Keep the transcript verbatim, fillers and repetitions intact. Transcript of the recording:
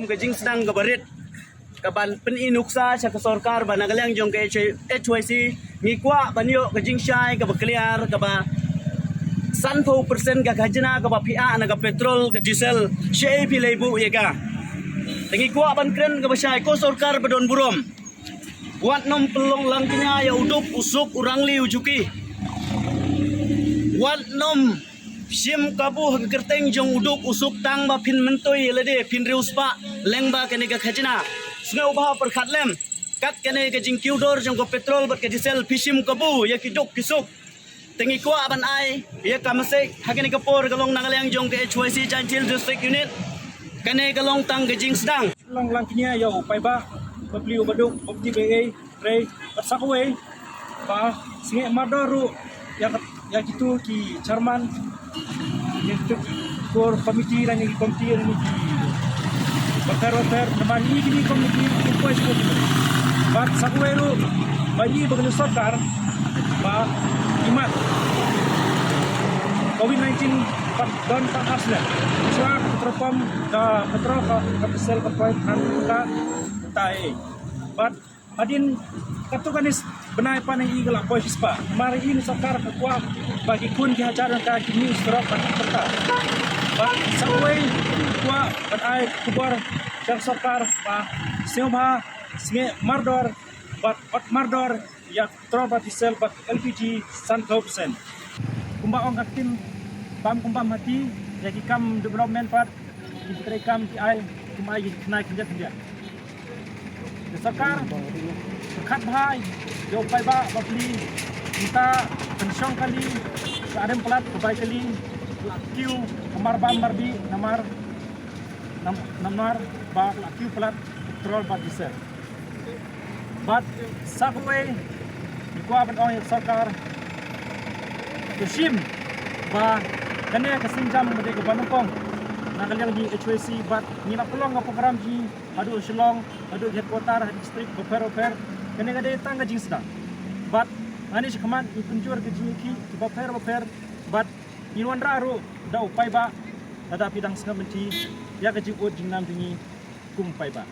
Ka jingsdang kaba rit, kaban pyni nuksa sha ka sorkar ba na ka liang jong ka H Y C ngi kwah ban ïoh ka jingshai kaba kliar, kaba sanphew percent ka khajna kaba phi ah na ka petrol ka diesel, shaei phi leh buh ïa ka. Te ngi kwah ban kren kaba shai, ko sorkar ba don burom, wat nym pynlong langkñia ïa u duk u suk u rangli u juki. Wat nym shim kabu ha ka kyrteng jong u duk u suk tang ba phin myntoi ïa lade, phin riewspah lyngba kane ka khajna. Sngewbha pyrkhat lem, kat kane ka jingkiew dor jong ka petrol bad ka diesel phi shim kabu ïa ki duk ki suk. Te ngi kwah ban ai ïa ka message ha kane ka por, ka long na ka liang jong ka H Y C Jaintia Hills District Unit. Kane ka long tang ka jingsdang. Long langkñia ïa u paidbah, bapli u baduk, bapti ba ei, trei, bad sa kawei, ba sngewmardor ruh ïa ka, ïa kitu ki chairman, ïa kitu ki core committee, lane ki committee, lane ki bapher bapher, namar ïa kine ki committee ki poi sha kine. Bad sa kawei ruh, ba ïa ba kane sorkar ba imat covid nineteen pat don pat asle. Shuwa ka petrol pump, ka petrol, ka, ka diesel ka poi kan ka tai. Bad hadien katu kane bnai pat ngi ka la poi shispah. Namar ïa kane sorkar ka kwah ba ki khun ki hajar jong ka ki mih surok bad ki pyrta. Bad sa kawei kwah ban ai khubor sha sorkar ba sngewbha sngewmardor bad ot mardor ïa petrol bad diesel bad L P G sanphew percent. Kumba ong ka ktien bam kumba mati, ïa ki kam development pat, ki treikam ki ai, kumba ïa ki khynnah khyndiat khyndiat. Ka sorkar pyrkhat bha ïa u paidbah bapli, mynta pynshong kali, ka arem palat ka bai kali, la kiew ka marbam marbih namar nam-, namar ba la kiew palat petrol bad diesel. Bad sa kawei ngi kwah ban ong ïa ka sorkar to shim ba kane ka sienjam ka dei kaba nyngkong na ka liang jong H Y C, bad ngi la pynlong ka program jong ngi haduh Shillong, haduh headquarter, haduh district bapher bapher. Kane ka dei tang ka jingsdang. Bad ha kane shakhmat ngi pynjur ka jingïakhih bapher bapher. Bad ngin wanrah ruh da u paidbah lada phi dang sngap lynti ïa ka jingud jingnam jong ngi kum paidbah.